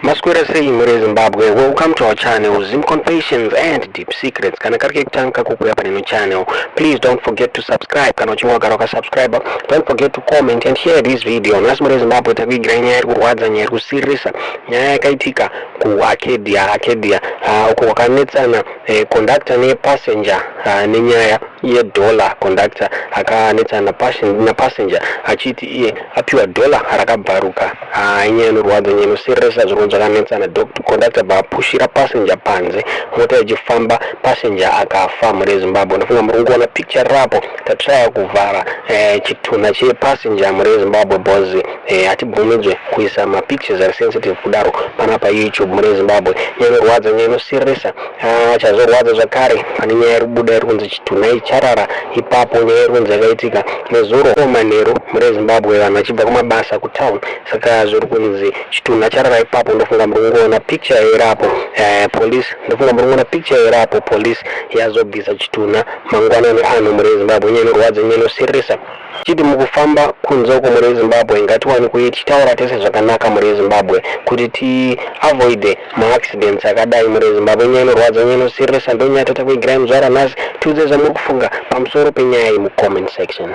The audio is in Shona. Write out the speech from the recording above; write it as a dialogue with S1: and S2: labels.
S1: Maswera sei mhuri yeZimbabwe? Welcome to our channel, Zim Confessions and Deep Secrets. Kana kari kekutanga kukuya paneno channel, please don't forget to subscribe. Kana uchinge wagara wakasubscribe, don't forget to comment and share this video. Nhasi mhuri yeZimbabwe takuigira nyaya iri kurwadza, nyaya iri kusiririsa, nyaya yakaitika kuArcadia, Arcadia uko kwakanetsana conductor nepassenger nenyaya yedollar. Conductor akanetsana napassenger achiti iye apiwa dollar rakabvaruka. Inyaya inorwadza, nyaya inosiririsa. Zviri zvakanetsana, conductor baapushira passenger panze, mota ichifamba, passenger akafa. Mhuri yeZimbabwe, ndofunga muri kungoona picture rapo. Tatraya kuvhara chitunha chepassenger, mhuri yeZimbabwe, because hatibvumidzwe kuisa mapictures ari sensitive kudaro panapa YouTube. Mhuri yeZimbabwe, nyaya inorwadza, nyaya inosiririsa. Chazorwadza zvakare, pane nyaya iri kubuda iri kunzi chitunha icharara ipapo. Nyaya iri kunzi yakaitika nezuro manheru, mhuri yeZimbabwe, vanhu vachibva kumabasa kutown. Saka zviri kunzi chitunha charara ipapo. Ndofunga muri kungoona picture irapo. Police, ndofunga muri kungoona picture irapo. Police yazobvisa chitunha mangwanani ano. Mhuri yeZimbabwe, nyaya inorwadza, nyaya inosiririsa. Chiti mukufamba kunze uko, mhuri yeZimbabwe, ngatiwanikwe tichitaura tese zvakanaka, mhuri yeZimbabwe, kuti tiavoide maaccidents akadai. Mhuri yeZimbabwe, nyaya inorwadza, nyaya inosiririsa. Ndonyaya tatakuigirai muzuva ranhasi. Tiudze zvamuri kufunga pamusoro penyaya iyi mucomment section.